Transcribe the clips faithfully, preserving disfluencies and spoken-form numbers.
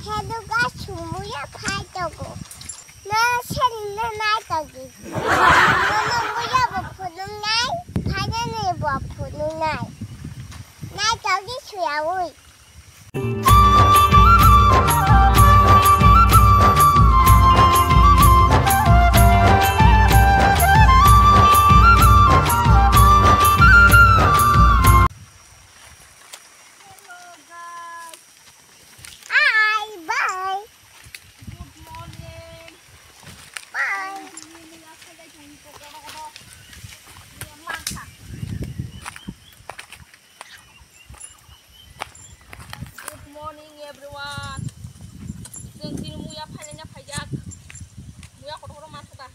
Hello guys, sumuya phai togo. Na seni na nai togi. Na na muya bo phunung nai, phai na ni bo phunung nai. Nai togi suya ui. Hi, bye. Good morning. Bye. Good morning, everyone. Chwng chini muya phailai na phaijak. Muya kotor kotor ma saka.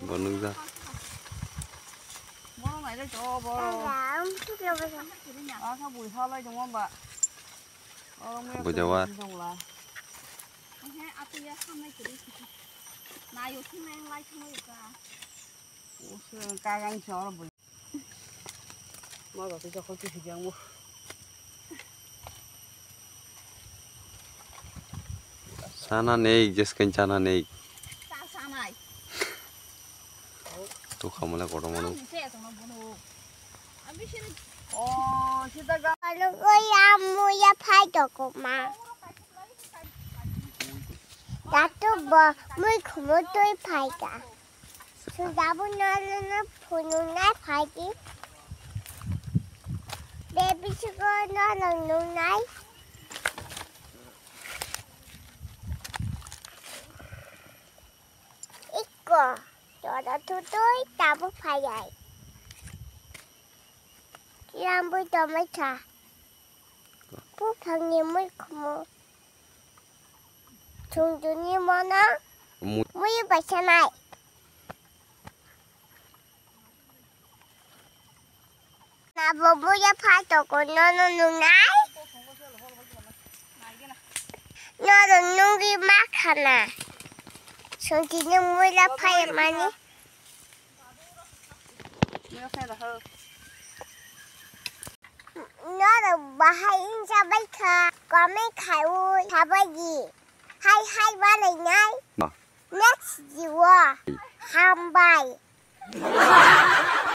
Bo nukjak. Bono nailai to bo. Asa bui halai tongo ba. Oro muya bujawar. Tongla. Ehe, atuya hamai kiri. Nayo thumeng lai thumai ka. Usu kagang chor bui. Ma ba kisa khol kisi jang bo. Sana nei, jeskan sana nei. Sa sanai. Tu khamala kotor manu. Ang se asama bono. Ang bisini. Oh, sita ga. Alo, oi, amu ya phai to ko ma. Datu bo, mui khumu tui phai ka. Sudabo nolo no phunuknai phaidi. Baby sugo nolo nungnai. Ikko, jora thutui tabo phayai. Kiram bui tomai kha. Buphangni mui khumu. Chwngchwngni mono mui bai sanai. Nabo buya phato ko nono nungnai. Nono nungwi ma khana. Chwngchwngni mui la phai mani. Norok bahai wngsa bai kha, komai khaiwi sabai di. Hai hai balainai. Next jiwo. Hambai.